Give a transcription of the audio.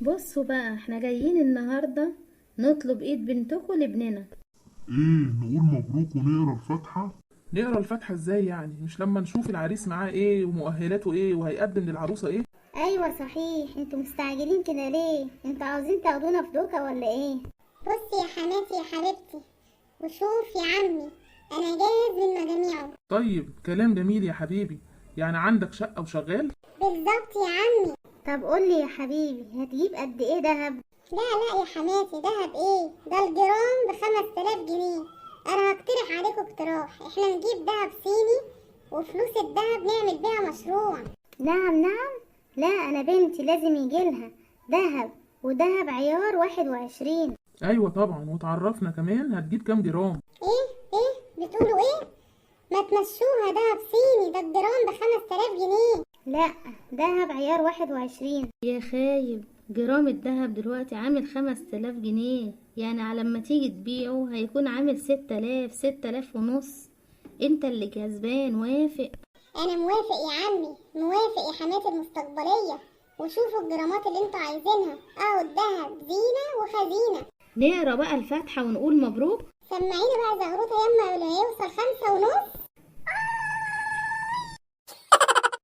بصوا بقى، احنا جايين النهاردة نطلب ايد بنتكم لابننا. ايه، نقول مبروك ونقرا الفاتحة؟ نقرا الفاتحة ازاي يعني؟ مش لما نشوف العريس معاه ايه ومؤهلاته ايه وهيقدم للعروسة ايه؟ ايوه صحيح، انتوا مستعجلين كده ليه؟ انتوا عاوزين تاخدونا في دوكا ولا ايه؟ بصي يا حماتي يا حبيبتي، وشوف يا عمي، انا جاهز من مجاميعه. طيب كلام جميل يا حبيبي، يعني عندك شقة وشغال؟ بالظبط يا عمي. طب قولي يا حبيبي، هتجيب قد ايه دهب؟ لا لا يا حماتي، دهب ايه؟ ده الجرام ب5000 جنيه. انا هقترح عليكم اقتراح، احنا نجيب دهب صيني وفلوس الدهب نعمل بيها مشروع. نعم نعم، لا انا بنتي لازم يجيلها دهب، ودهب عيار 21. ايوه طبعا، وتعرفنا كمان هتجيب كام جرام. ايه ايه بتقولوا ايه؟ ما تمشوها دهب صيني، ده الجرام ب5000 جنيه. لا، دهب عيار 21. يا خايب، جرام الذهب دلوقتي عامل 5000 جنيه، يعني على ما تيجي تبيعه هيكون عامل 6000، 6500. انت اللي كسبان، وافق. انا موافق يا عمي، موافق يا حماتي المستقبلية، وشوفوا الجرامات اللي انتوا عايزينها، اهو الدهب زينة وخزينة. نقرا بقى الفاتحة ونقول مبروك. سمعينا بقى زغروطة يما قبل ما يوصل 5.5.